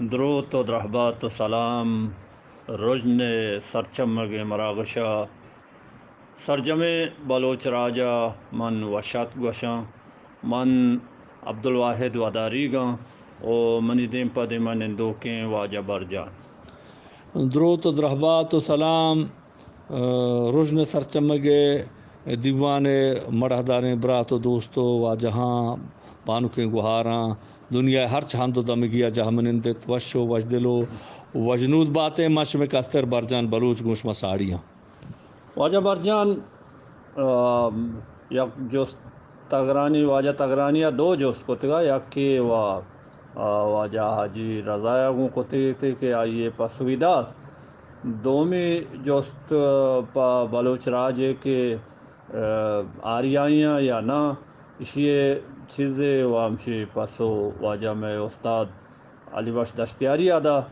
دروت و درہبات و سلام رژن ءِ سرچمگیں مراگش ءَ سرجمیں بلوچ راج ءَ من وشات گوشاں۔ من عبدالواحد وداریگ آں و منی دیم پہ دیم ءَ نندوکیں واجہ برجان۔ دروت و درہبات و سلام رژن ءِ سرچمگ ءِ دیوان ءِ مڑاہداریں برات و دوست و واجہاں، بانکیں گوہاراں، دنیا ءِ ہرچ ہند و دمگی ءَ جاہ منند ات، وش و وشدل و وشنود بات ئے۔ من شمئے کستر برجان بلوچ گوں شما ساڑی آں۔ واجہ برجان، آ، یک جست تگرانی، واجہ تگرانی ءَ دو جست کتگ ءَ، یکے و، آ، واجہ حاجی رضا ءَ گوں کتگ ات کہ آئی ءَ پسوی دات۔ دومی جست، آ، پہ بلوچ راج ءَ کہ، آ، آریائیاں یا نہ، ایشی ءِ چیزے و ہمشی پسو واجہ مئے استاد علی بخش دشتیاری ءَ دات۔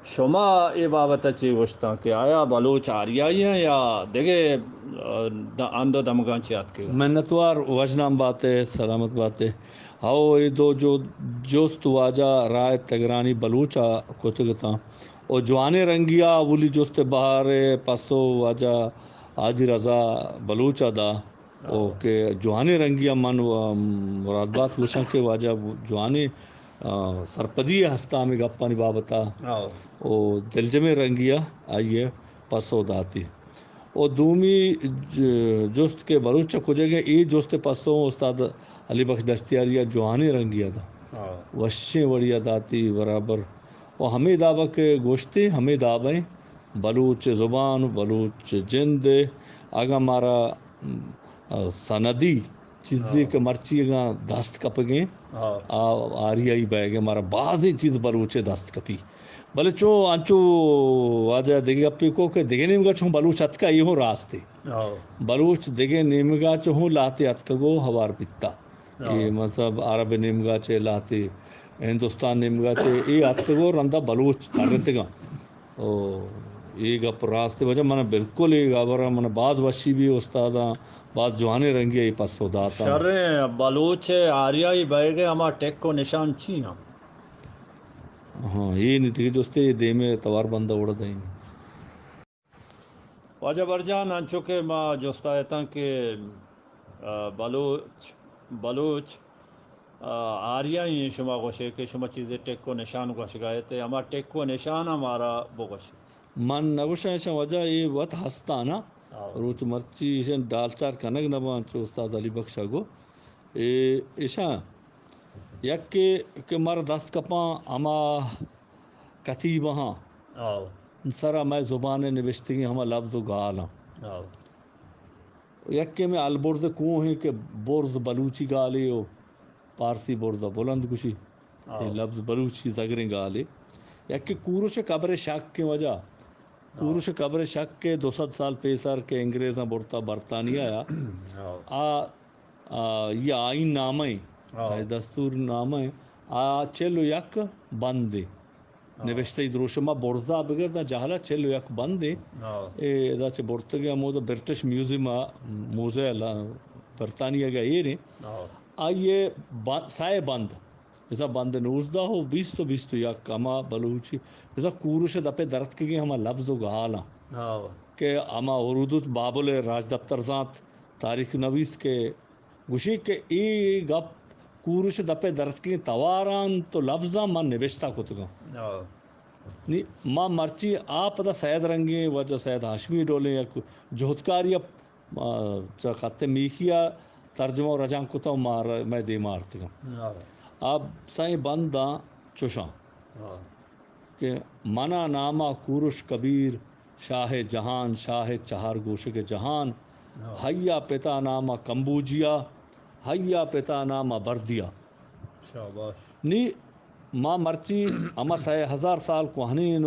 شما اے بابت ءَ چے گوشتاں کہ آیا بلوچ آریائی ایں یا دگہ، آ، د-، ہند و دمگاں چہ اتکگ؟ منتوار، وژنام بات ئے، سلامت بات ئے۔ ہئو، اے دو جو-، جست واجہ رائد تگرانی بلوچ ءَ کتگ اتاں۔ و جوانیں رنگی ءَ اولی جست ءِ بہر ءِ پسو واجہ حاجی رضا بلوچ ءَ دات۔ او ہئو۔ کہ جوانیں رنگی ءَ من و-، مراد بات گوشاں کہ واجہ جوانیں، آ، سرپدی ءِ ہست ءَ ہمے گپانی بابت ءَ۔ ہئو۔ او دلجمیں رنگی ءَ آئی ءَ پسو داتی۔ او دومی ج-، جست کہ بلوچ ءَ کجگ ءَ، اے جست ءِ پسو استاد علی بخش دشتیاری ءَ جوانیں رنگی ءَ دات۔ ہئو۔ وشیں وڑی ءَ داتی برابر۔ و ہمے داب ءَ کہ گوشتے، ہمے داب ءَ بلوچ زبان و بلوچ جند ءَ اگاں مارا، م، سندی چیزے ہاں۔ کہ مرچی اگاں دست کپگیں، ہاں۔ آ، آریائی بئیگ ءَ مارا بازیں چیز بلوچ ءَ دست کپی۔ بلے چو انچو واجہ دگہ گپے کو کہ دگہ نیمگا چوں بلوچ اتکا، اے ہوں راستے۔ ہاں۔ بلوچ دگہ نیمگا چوں لہتے اتکگو ہوار بیتا۔ ہاں۔ اے مطلب عرب نیمگا چہ لہتے، ہندوستان نیمگا چہ اے اتکگو رندا بلوچ ترتگاں۔ او، اے گپ راست، واجہ من بالکل اے گبر من باز وشی بی استاداں، باز جوانیں رنگی اے پسو داتاں۔ شریں، بلوچ آریائی بئیگ ءِ ہما ٹک و نشان چی ہم؟ ہاں، اے نی دگہ جستے، اے دیمے توار بندہ وڑ دئیں۔ واجہ برجان، انچو کہ ما جستا اتاں کہ، آ، بلوچ، بلوچ، آ، آریائی ایں، شما گوشے کہ شما چیزے ٹک و نشان گوشگا ات، ہما ٹک و نشان ہم مارا بگوش۔ من نگوشاں ایشاں، واجہ اے وت ہستاں نا۔ آؤ۔ روچ مرچی ایشاں ڈالچار کنگ نباں، چو استاد علی بخش ءَ گو۔ اے ایشاں یکے کہ مر دست کپاں ہما کتیبہاں۔ آؤ۔ سرا مئے زبان ءَ نبشتگیں ہما لبز و گالاں۔ آؤ۔ یکے مئے البرز کوہ ایں کہ برز بلوچی گالے و پارسی برز ءَ بلند گوشی۔ آؤ۔ اے لبز بلوچی زگریں گالے۔ یکے کورش قبر شک ایں واجہ۔ آؤ۔ کورش قبر شک ءَ دو سد سال پیسر کہ انگریزاں برتا برطانیہ ءَ۔ آؤ۔ آ آ، یہ آئین نامہ ایں، آؤ۔ آ، دستور نامہ ایں، آ، چل و یک بند ایں۔ آؤ۔ نبشتہ ای دروشم ءَ برزا بگر داں جہلا چل و یک بند ایں۔ آؤ۔ اے ادا چہ برتگ ایں، ہمودا برٹش میوزیم ءَ موزہ ءَ برطانیہ ءَ ایر ایں۔ آؤ۔ آئی ءِ با-، سئے بند، بزاں بند نوزدہ و بیست و بیست و یک، ہما بلوچی، بزاں کورش ءِ دپ ءَ درتکگیں ہما لبز و گالاں۔ آؤ۔ کہ ہما ہرودوت بابل ءِ راجدپتر زانت، تاریخ نویس کہ گوشی کہ اے گپ کورش دپ ءَ درتکیں توار انت و لبزاں من نبشتہ کتگاں۔ آؤ۔ نی ما مرچی آ پدا سید رنگیں واجہ سید ہاشمی ڈولیں یک جہدکاری ءَ، آ، چہ خط میخی ءَ ترجمہ و رجانک کتاں و ما ر-، مئے دیما آرتگاں۔ آؤ۔ آ سئیں بنداں چوشاں۔ آؤ۔ کہ منا ناما کورش کبیر، شاہ جہان، شاہ چہار گوشگ جہان، ہاں۔ ہیا پتا ناما کمبوجیا، ہیا پتا ناما بردیا۔ شاباش۔ نی ما مرچی ہما سئے ہزار سال کوہنین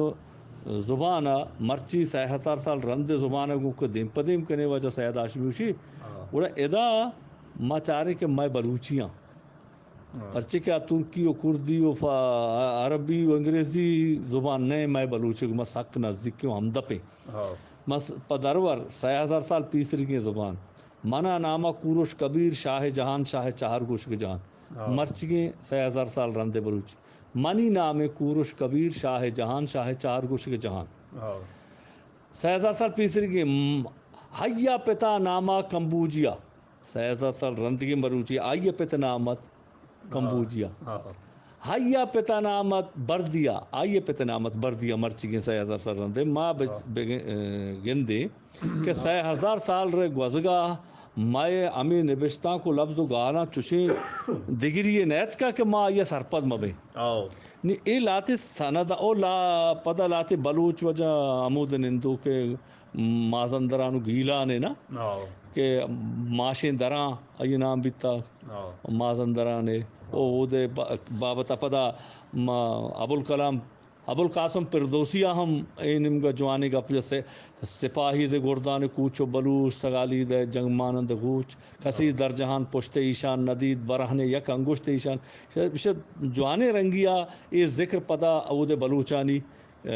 زبان ءَ مرچی سئے ہزار سال رند زبان ءَ گوں کہ دیم پہ دیم کنے واجہ سید ہاشمی گوشی، ہاں۔ گڑا ادا ما چاریں کہ مئے بلوچیاں ہاں۔ پرچے کہ آ ترکی و کردی و فا-، عربی و انگریزی زبان نہ ایں، مئے بلوچی گوما سک نزدیک و ہمدپ ایں۔ ہاں۔ مس-، پہ درور سئے ہزار سال پیسریگیں زبان۔ منا ناما کورش کبیر، شاہ جہان، شاہ چہار گوشگ جہان۔ ہاں۔ مرچیگیں سئے ہزار سال رندے بلوچی۔ منی نام کوروش کبیر، شاہ جہان، شاہ چار گوشگ جہان۔ ہاں۔ سئے ہزار سال پیسریگیں، م-، ہیا پتا ناما کمبوجیا۔ سئے ہزار سال رندگیں مروچی، آئی پت نام ات کمبوجیا۔ ہاں، ہاں۔ ہیا پت نام ات بردیا، آئی پت نام ات بردیا، مرچیگیں سئے ہزار سال رندے۔ ما بچ-، ہاں۔ بگ-، اے، گندے کہ سئے ہزار سال رے گوزگا مئے ہمے نبشتانک و لبز و گالاں چشیں دگری نیتکا کہ ما آئی سرپد مبیں۔ آؤ۔ نی اے لہتے سند او لا-، پدا لہتے بلوچ وجہ ہمود نندو کہ مازندران و گیلان نا، آؤ۔ کہ ماشیں دراں آئی نام بیتا، آؤ۔ مازندران او اودے با-، بابت پدا ما ابوالکلام، ابوالقاسم فردوسی ء ہم اے نیمگا جوانیں گپ جت، سپاہی ز گردان کوچ و بلوچ، سگالی د جنگ مانند گوچ، کسی در جہان پشت ایشان ندید، برہنہ یک انگشت ایشان۔ شاید جوانیں رنگی ء اے ذکر پدا اود بلوچانی، ء،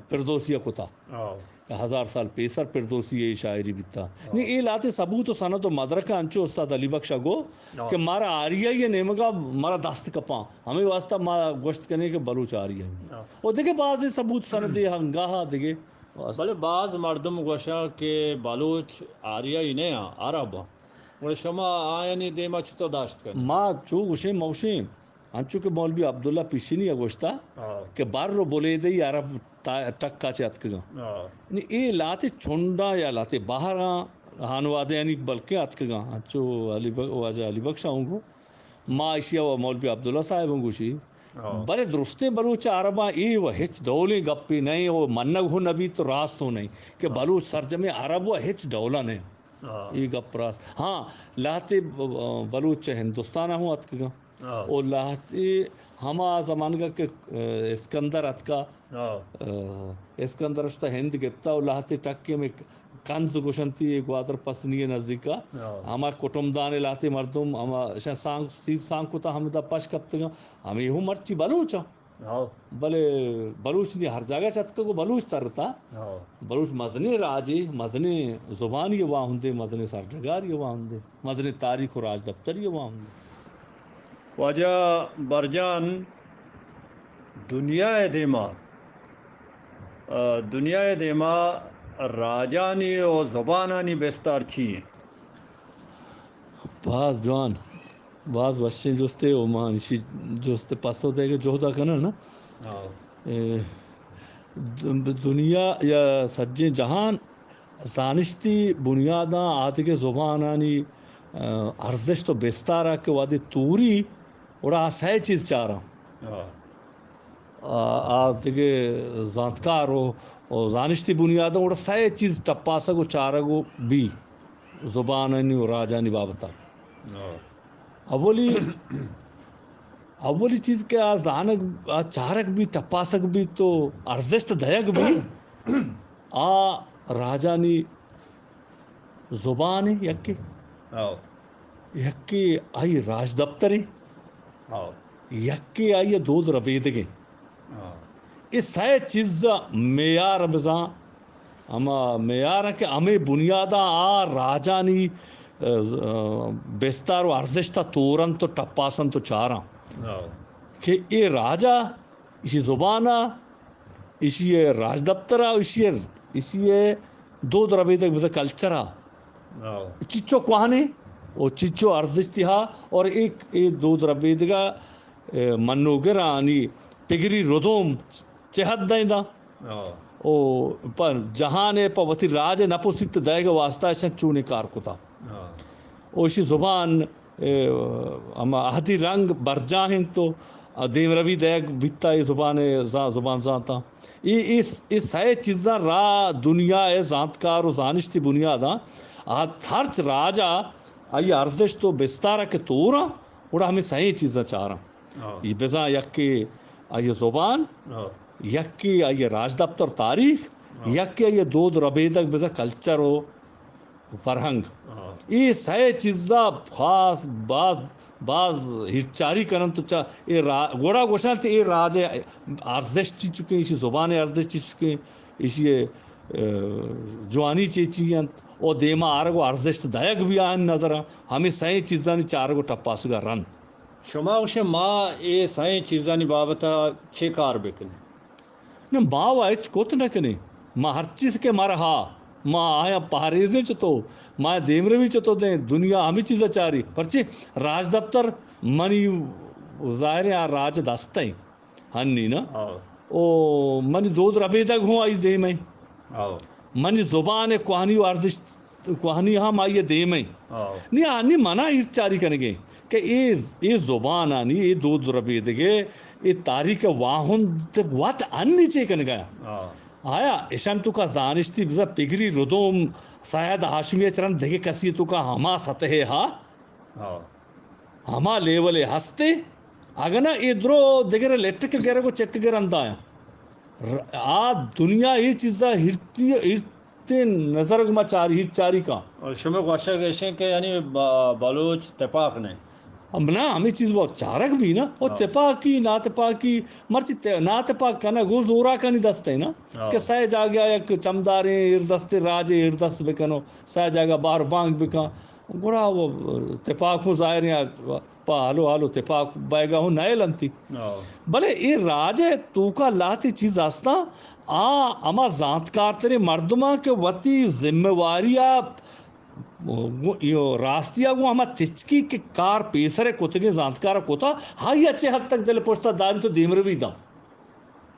فردوسی ء کتا۔ ہاں۔ کہ ہزار سال پیسر فردوسی ء شاعری بیتا۔ ہاں۔ نی اے لہتے ثبوت و سند و مدرک انچو استاد علی بخش ء گو ہاں۔ کہ مارا آریائی ء نیمگا مارا دست کپاں۔ ہمے واسطہ ما گوشت کنیں کہ بلوچ آریائی۔ ہاں۔ و دگہ بازیں ثبوت سندے ہنگاہ دگہ۔ بلے باز مردم گوشاں کہ بلوچ آریائی نہ آں، عرب آں۔ گڑا شما آیانی دیما چطور داشت کنئے؟ ما چو گوشیں، موشیں، انچو کہ مولوی عبداللہ پیشینی ء گوشتا ہاں۔ کہ بر و بلیدئی عرب تا-، ٹکا چہ اتکگاں۔ ہاں۔ نی اے لہتے چنڈاں یا لہتے بہراں ہانوادیانی بلکیں اتکگاں۔ انچو علی بخ-، واجہ علی بخش ء اوں گو۔ ما ایشی ء و مولوی عبداللہ صاحب ہم گوشی، ہاں۔ بلے درستیں بلوچ ء عرباں اے و ہچ ڈولیں گپے نئیں و منگ ہوں نہ بیت و راست ہوں نئیں کہ ہاں۔ بلوچ سرجمیں عرب و ہچ ڈولا نئیں۔ ہاں۔ اے گپ راست۔ ہاں، لہتے ب-، ب-، بلوچ چہ ہندوستان ء ہوں اتکگاں۔ ہاں۔ و لہتے ہما زمانگ ء کہ، ا، اسکندر اتکا، ہاں۔ ا، اسکندر اشتا ہند گپتا و لہتے ٹکے میں کنز گوشنتی گوادر پسنی ء نزدیکا۔ ہاں۔ ہما کٹمدان ء لہتے مردم، ہما اشاں سانگ، سیر سانگ کتا ہمدا پش کپتگاں۔ ہمے ہوں مرچی بلوچ آں۔ ہاں۔ بلے بلوچ نی ہر جاگہ چ اتکگ و بلوچ ترتا۔ ہاں۔ بلوچ مزنیں راجے، مزنیں زبانی واہندے، مزنیں سرڈگاری واہندے، مزنیں تاریخ و راجدپتری واہندے۔ واجہ برجان، دنیا ء دیما، ء، دنیا ء دیما راجانی و زبانانی بستار چی انت؟ باز جوان، باز وشیں جستے و ما ایشی جست پسو دئیگ ء جہد ء کناں نا۔ ہاں۔ اے، د-، دنیا یا سجیں جہان زانشتی بنیاداں آدگہ زبانانی، ء، ارزشت و بستار ء کہ وہدے توری، گڑا آ سئے چیز چاراں۔ ہاں۔ آ، آ دگہ زانتکار و، و زانشتی بنیاداں گڑا سئے چیز ٹپاسگ و چارگ و بی زبانانی و راجانی بابت ء۔ ہاں۔ اولی، اولی چیز کہ آ زانگ، آ چارگ بی، ٹپاسگ بی تو ارزشت دئیگ بی، آ راجانی زبان یکے، ہاں۔ یکے آئی راجدپترے، ہاں۔ یکے آئی دود ربیدگے۔ ہاں۔ اے سئے چیز معیار بزاں، ہما معیار کہ ہمے بنیاداں آ راجانی، ء، ز-، ء، بستار و ارزشت ء تورنت و ٹپاسنت و چاراں۔ ہاں۔ کہ اے راجا ایشی زبان ء، ایشی ء راجدپتر ء، ایشی ء، ایشی ء دود ربیدگ بزاں کلچر ء۔ ہاں۔ چچو کوہنے و چچو ارزشتی ہا اور ایک اے دود ربیدگ ء، اے، منوگرانی پگری ردوم چہ حد دائیں دا۔ ہاں۔ او پہ جہان ء پہ وتی راج ء نپسیت دئیگ ء واسطہ اشاں چونیں کار کتا۔ ہاں۔ او ایشی زبان، اے، ہما عہدی رنگ برجاہ انت و دیمروی دئیگ بیتا اے زبان ء زا-، زبان زانتاں۔ اے، اے، اے سئے چیزاں را دنیا ء زانتکار و زانشتی بنیاداں آ ہرچ راج ء آئی ارزشت و بستار ء کہ توراں، گڑا ہمے سئیں چیزاں چاراں۔ ہاں۔ اے بزاں یکے آئی زبان، ہاں۔ یکے آئی راجدپتر تاریخ، ہاں۔ یکے آئی دود ربیدگ بزاں کلچر و فرہنگ۔ ہاں۔ اے سئے چیزا خاص باز، باز ہیرچاری کننت تو چا اے را-، گڑا گوشنت اے راج ارزشت چی چکیں، ایشی زبان ارزشت چی چکیں، ایشی، ء، جوانی چی چی انت، او دیما آرگ و ارزشت دئیگ بی آہن نظراں، ہمے سئیں چیزانی چارگ و ٹپاسگا رند۔ شما گوشے ما اے سئیں چیزانی بابت ءَ چے کار بکنیں؟ نہ، ما و ہچ کت نہ کنیں۔ ما ہر چیز کہ مرہا، ما آیاں پہریزیں چتو، ما دیمروی چتو دیں، دنیا ہمے چیز ءَ چاری۔ پرچے راجدپتر منی ظاہریں آ راج دست ءَ ایں۔ ہنی نا؟ ہاں۔ او منی دود ربیدگ ہوں آئی دیم ءَ۔ ہاں۔ منی زبان ءِ کوہنی و ارزشت، کوہنی ہم آئی دیم ءَ۔ ہاں۔ نی آنی منا ایرچاری کنگے کہ اے، اے زبان آنی، اے دود ربیدگے، اے تاریخ واہند وت انی چے کنگا؟ ہاں۔ آیا اشان تو کا زانشتی بزا پگری ردوم سید ہاشمی چرن دگہ کسی تو کا ہما سطح ہا؟ ہاں۔ ہما لیول ءَ ہستے، اگہ نہ اے درو دگرے لٹک گرگ و چک گرندا آیاں۔ ر-، آ دنیا اے چیزا ہرتی، ہرتیں نظر گما چاری، ہر چاری کاں۔ اور شمے گوشگ ایشیں کہ یعنی با-، بلوچ تپاک نے۔ ہم نا، ہمے چیز وہ چارگ بھی نا۔ او ہاں۔ تپاکی، ناتپاکی، مرچی تے-، ناتپاک کنا گو زوراکانی دست ہے نا۔ ہاں۔ کہ سہ جاگہ یک چمداریں ایردست، راجے ایردست بکنو، سہ جاگہ بار بانگ بکن۔ گڑا وہ تپاک ہوں ظاہر ہیں، پہ ہلو ہلو تپاک بئیگا ہوں نئیل انتی۔ ہاں۔ بلے اے راج ءِ توکا لہتے چیز ہستاں، آ ہما زانتکارتریں مردماں کہ وتی ذمہ واری ءَ گو-، یو راستی ءَ گوں ہما تچکی کہ کار پیسر ءَ کتگیں زانتکار ءَ کتا، ہائی ءَ چہ حد تک دل پشت ءَ داری تو دیمروی داں۔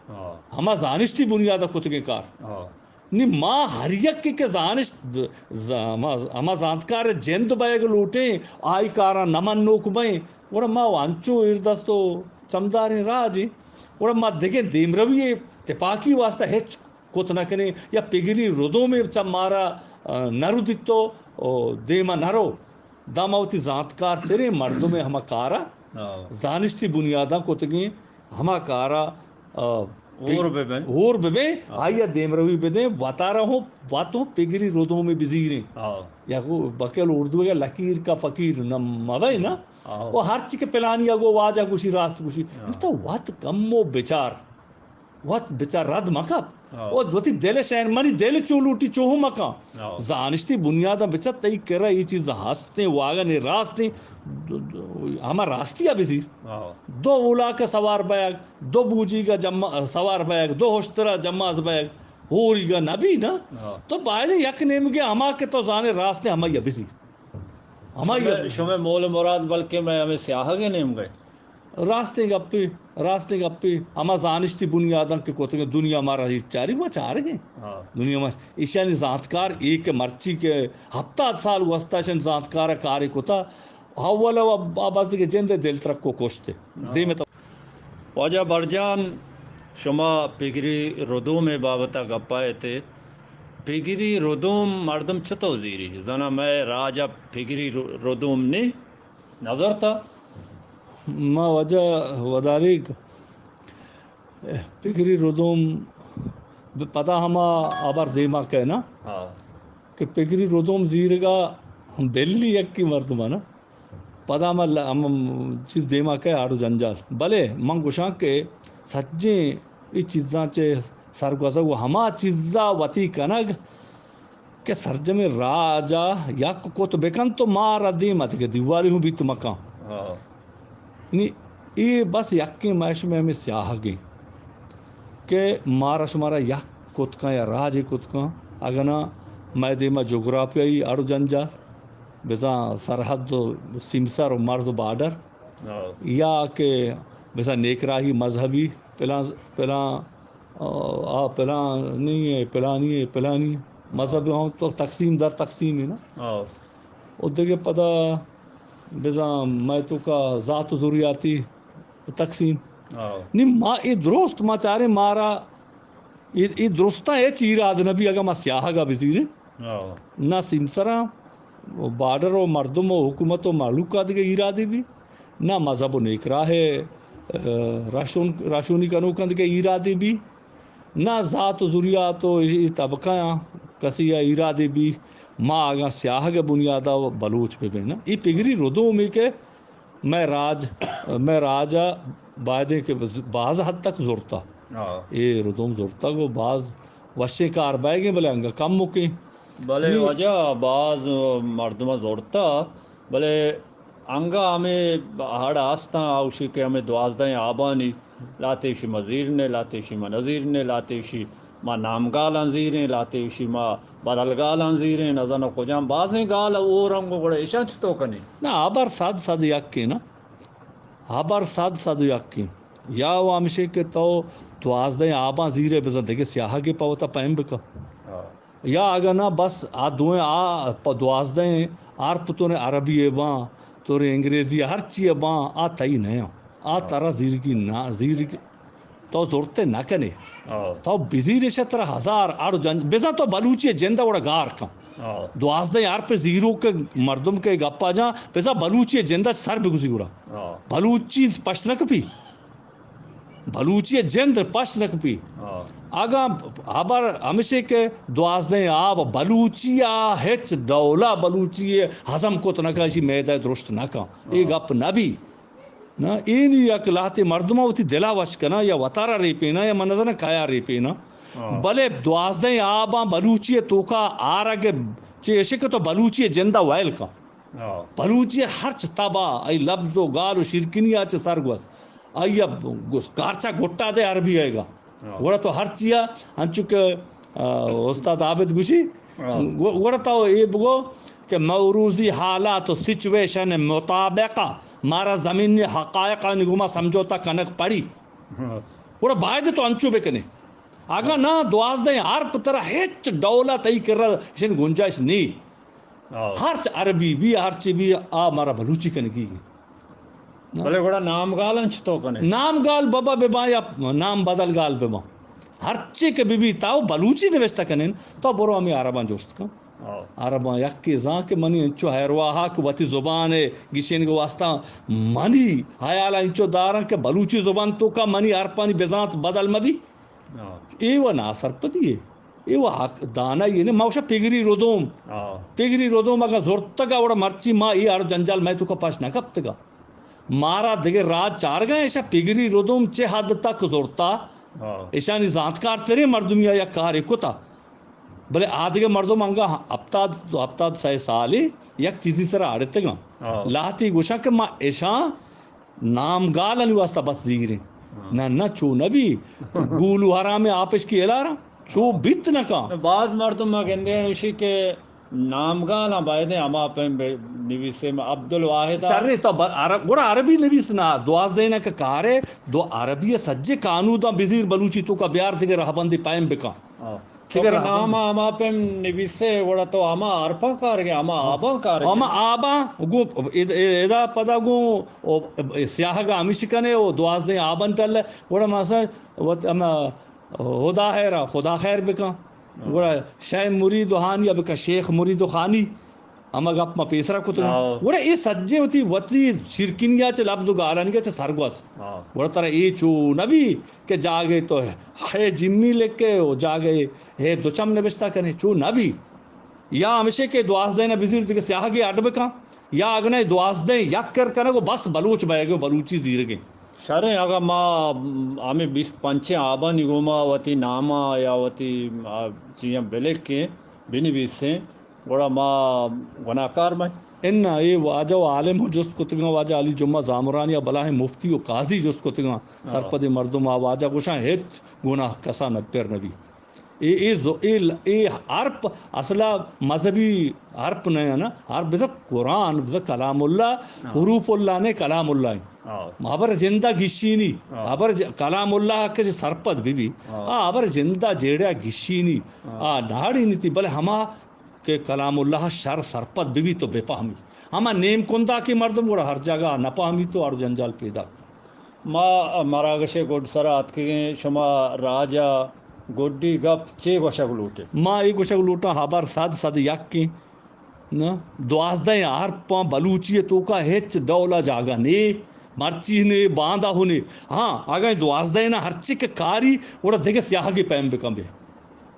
ہاں۔ ہما زانشتی بنیاد ءَ کتگیں کار۔ ہاں۔ نی ما ہر یکے کہ زانشت، ز-، ہما، ہما زانتکار ءِ جند بئیگ لوٹیں، آئی کاراں نہ منوک بئیں، گڑا ما انچو ایردست و چمداریں راجے، گڑا ما دگہ دیمروی ءِ تپاکی واسطہ ہچ کت نہ کنیں یا پگری ردومے چہ مارا، آ، نہ ردیت و، و دیما نہ رو۔ داں ما وتی زانتکار تریں مردمے ہما کارا ہاں۔ زانشتی بنیاداں کتگیں ہما کارا، آ، ہور بہ بیں۔ ہور بہ بیں، ہاں۔ آئی ءَ دیمروی بدیں، وتارا ہوں، وت ہوں پگری ردومے بزیریں۔ ہاں۔ یا گو بکل اردو یا لکیر کا فقیر نہ مبئے نا۔ ہاں۔ و ہرچی کہ پلانی ءَ گو واجہ گوشی راست گوشی۔ ہاں۔ تو وت کمو بچار۔ وت بچار رد مکپ۔ ہاں۔ او وتی دل شین منی دل چو لوٹی چو ہم مکن۔ ہاں۔ زانشتی بنیاداں بچار تئی کرا اے چیز ہستیں، واگن اے راستیں، ہما راستی ءَ بزیر۔ ہاں۔ دو اولاک ءَ سوار بیگ، دو بوجیگ ءَ جما-، سوار بیگ، دو ہشتر ءَ جماز بیگ، ہوریگ ءَ نبی نا۔ ہاں۔ تو باید یک نیمگے ہما کہ تو زانے راستیں ہمائی ءَ بزیر۔ ہمائی ءَ شمے، بزیر۔ شمے مول مراد بلکہ میں ہمیں سیاہگ نیمگے۔ راستیں گپے، راستیں گپے، ہما زانشتی بنیاداں کہ کتگیں دنیا مارا ہچ چارگ ما چارگیں۔ ہاں۔ دنیا ما ایشانی زانتکار اے کہ مرچی کہ ہپتاد سال گوستا ایشانی زانتکار کارے کتا، اول و آ بزگیں جند دل ترک و کشتے۔ ہاں۔ دیم تو۔ واجہ برجان، شما پگری ردوم بابتا گپا ایتے۔ پگری ردوم مردم چتو زیری؟ زنا مئے راجا پگری ر-، ردوم نی؟ نظر تا؟ ما واجہ وداریگ پگری ردوم ب-، پدا ہما آبار دیما کئے نا؟ ہاں۔ کہ پگری ردوم زیرگا بلی یکی مردم نا۔ پدا ہما ل-، ہما چیز دیما کئے آڑو جنجال۔ بلے من گوشاں کہ سجیں اے چیزاں چہ سرگوزگ و ہما چیزا وتی کنگ کہ سرجمیں راج ء یک کت بہ کنت و مارا دیم ء دگہ دیوالے ہوں بیت مکن۔ ہاں۔ یعنی اے بس یکیں مئے شمئے ہمے سیاہگیں کہ مارا شمارا یک کت کن یا راجے کت کن، اگاں نہ مئے دیم ء جغرافیائی اڑ و جنجال، بزاں سرحد و سیمسر و مرز و بارڈر، ہاں۔ یا کہ بزاں نیکراہی مذہبی پلان، پلان آ، آ پلانی ہے، پلانی ہے، پلانی ہے۔ مذہب ہم تو تقسیم در تقسیم ہے نا۔ ہاں۔ و دگہ پدا بزاں مئے توکا ذات و ذریاتی تقسیم۔ ہاں۔ نی ما اے درست ما چاریں مارا اے، اے درستاں ہچ ایراد نہ بی اگاں ما سیاہگا بزیریں۔ ہاں۔ نہ سیمسراں، بارڈر و مردم و حکومت و مہلوکا دگہ ایرادے بی۔ نہ مذہب و نیکراہ ء، ا، راشون-، راشونی کنوکاں دگہ ایرادے بی، نہ ذات و ذریات و اے طبقہ آں کسی ء ایرادے بی۔ ما اگاں سیاہگ ء بنیاد ء بلوچ بہ بین، اے پگری ردومے کہ مئے راج، مئے راج ء بایدیں کہ باز حد تک زرتا۔ ہاں۔ اے ردوم زرتگ و باز وشیں کار بئیگیں، بلے انگہ کمکیں۔ بلے نی- واجہ باز مردم زرتا، بلے انگا ہمے ہڑ ہستاں، آ گوشی کہ ہمے دوازدہیں آبانی، لاتے گوشی ما زیرنے، لاتے گوشی ما نزیرنے، لاتے گوشی ما نامگالاں زیریں، لاتے گوشی ما بدلگالاں زیریں، نزانو کجام بازیں گال او رنگ، گڑا ایشاں چتو کنیں؟ نہ، ہبر سد سد یکیں نا، ہبر سد سد یکیں۔ یا و ہمشے کہ تو دوازدہیں آباں زیرے، بزاں دگہ سیاہگے پہ وتا پیم بکن۔ ہاں۔ یا اگاں نہ، بس آ دوئیں آ پہ دوازدہیں ہرپ تو نے عربی ء باں، تو نے انگریزی ء، ہرچی ء باں، آ تئی نہ آں۔ آ ہاں۔ ترا زیرگی نہ، زیرگی تو زرتے نہ کنے۔ ہاں۔ تو بزیر ایشا ترا ہزار اڑ جنج، بزاں تو بلوچی ء جند ء وڑا گار کن۔ ہاں۔ دوازدہیں ہرپ زیروک مردم کہ گپا جاں، بزاں بلوچی ء جند ء سر بگوزی گڑا۔ ہاں۔ بلوچی پشت نہ کپی۔ بلوچی ء جند پشت نہ کپی۔ ہاں۔ اگاں ہبر ہمشے کہ دوازدہیں آب بلوچی ء ہچ ڈولا بلوچی ء ہضم کت نہ کن، اشی میدہ ء درشت نہ کن۔ اے ہاں۔ گپ نہ بی۔ نہ، اے نی یک لہتے مردماں وتی دلا وش کناں یا وتارا ریپیناں یا من نزاناں کایا ریپیناں۔ ہاں۔ بلے دوازدہیں آباں بلوچی ء توکا آرگ چہ اشے کہ تو بلوچی ء جند ء ویل کن۔ ہاں۔ بلوچی ء ہرچ تبا، ای لبز و گال و شیرکنی ء چہ سرگوست۔ آئی ء گس-، کارچا گٹا دے عربی آئیگا۔ ہاں۔ گڑا تو ہر چیا انچو کہ، آ، استاد عابد گوشی، ہاں۔ گو-، گڑا تو اے بگو کہ موروزی حالات و سچویشن مطابق مارا زمینی حقائقانی گوما سمجھوتا کنگ پڑی۔ ہاں۔ گڑا باید تو انچو بکنے۔ اگاں نہ، دوازدہیں ہرپ ترا ہچ ڈولا تئی کرا اشن گنجائش نی۔ ہاں۔ ہرچ عربی بی، ہرچی بی، آ مارا بلوچی کنگی۔ بلے گڑا نامگالاں چتو کنے؟ نامگال بابا بہ باں یا نام بدل گال بہ باں۔ ہرچی کہ بہ بی، تاو بلوچی نوشتہ کنین، تو برو ہمے عرباں جست کن۔ ہاں۔ عرباں یکے زان کہ منی انچو حیرواہا کہ وتی زبان ء گشینگ واسطہ منی حیال انچو دارن کہ بلوچی زبان توکا منی ہرپانی بزانت بدل مبی۔ ہاں۔ اے و ناسرپدی اے۔ اے و حق دانا اے نے، ما وشا پگری ردوم۔ ہاں۔ پگری ردوم اگاں زرتگا وڑا مرچی ما اے ہر جنجال مئے توکا پش نہ کپتگا۔ مارا دگہ راج چارگا ایشا پگری ردوم چہ حد تک زرتا۔ ہاں۔ ایشانی زانتکار تریں مردمی آ یک کارے کتا۔ بلے آ دگہ مردم انگا ہپتاد، ہپتاد سئے سالے یک چیزی سرا اڑتگاں۔ ہاں۔ لہتی گوشاں کہ ما ایشاں نامگالانی واسطہ بس زیریں۔ ہاں۔ نہ، نہ، چو نہ بی۔ گولو حرام آپشکی الارا چو بیت نہ کن۔ باز مردم ما گندے ہیں اشی کہ نامگالاں بایدیں ہما پیم بہ نویسے، عبدالواحد ء۔ شریں تو ب-، عرب، گڑا عربی نویس نا، دوازدہیں کہ کارے، دو عربی ء سجے قانوداں بزیر بلوچی توکا بیار دگہ رہبندی پیم بکن۔ ہاں۔ دگہ تو کہ رہبند۔ نام ء ہما پیم نویسے، گڑا تو ہما حرفاں کارگے، ہما آباں کارگے۔ ہما آباں، گوں اد-، ادا پدا گوں او سیاہگ ء ہمیش کنے، او دوازدہیں آباں ٹل، گڑا مثلاً وت ہما ہدا خیر ء خدا خیر بکن۔ ہاں۔ گڑا شے مرید و ہانی ء بکن شیخ مرید و خانی۔ ہما گپ ما پیسرا کتگ۔ ہاں۔ گڑا اے سجے وتی، وتی شیرکنی ء چہ لبز و گالانی ء چہ سرگوز۔ ہاں۔ گڑا ترا اے چو نہ بی کہ جاگے تو ہے جمی لکھے و جاگے ہے دوچم نبشتہ کنے، چو نہ بی۔ یا ہمیشے کہ دوازدہیں ء بزیر دگہ سیاہگے اڈ بکن، یا اگنے دوازدہیں یک کر کنگ و بس بلوچ بئیگ و بلوچی زیرگیں۔ شریں، اگاں ما ہمے بیست پنچیں آبانی گوما وتی ناما یا وتی، آ، چیاں بلکیں، بنویسیں، گڑا ما گناہکار بئیں؟ اناں، اے واجہ و عالم ہم جست کتگاں، واجہ علی جمعہ زامرانی ء بلاہیں مفتی و قاضی جست کتگاں۔ ہاں۔ سرپدیں مردم آ واجہ گوشاں ہچ گناہ کسا نہ پر نبی۔ اے، اے زو-، اے ل-، اے حرپ اصلا مذہبی حرپ نہ ہے نا۔ حرپ بزاں قرآن، بزاں کلام اللہ، ہاں۔ حروف اللہ نے کلام اللہ ہیں۔ ہاں۔ ہبر جندہ گشینی، ہاں۔ ہبر ج-، کلام اللہ کہ سرپد بی بی، ہاں۔ آ ہبر جندہ جیڑا گشینی، ہاں۔ آ ناڑی نیتی، بلے ہما کہ کلام اللہ شر سرپد بہ بیت و بہ پہمی۔ ہما نیم کندا کہ مردم گڑا ہر جاگہ نہ پہمیت و ہر جنجال پیدا۔ ما مراگش ء گڈ سرا اتکگیں، شما راج ء گڈی گپ چے گوشگ لوٹے؟ ما اے گوشگ لوٹاں ہبر سد سد یکیں، نہ، دوازدہ حرپاں بلوچی ء توکا ہچ ڈولا جاگہ نے، مرچی نے، باندا ہو نے۔ ہاں، اگاں دوازدہ نا ہرچی کہ کاری، گڑا دگہ سیاہگے پیم بکن بے۔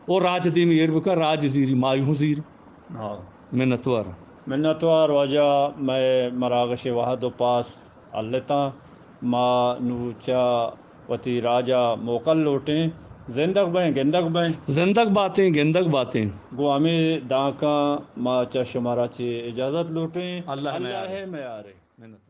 او راج دیمی ایر بکن، راج زیری، مائی ہوں زیر۔ ہاں۔ منتوار۔ منتوار واجہ، مئے مراگش وہد و پاس التاں۔ ما نوں چہ وتی راج ء موکل لوٹیں۔ زندگ بئیں، گندگ بئیں۔ زندگ باتیں، گندگ باتیں۔ گوں ہمے دانکاں ما چہ شمارا چہ اجازت لوٹیں۔ اللہ اللہ میارے۔ میارے۔ منت۔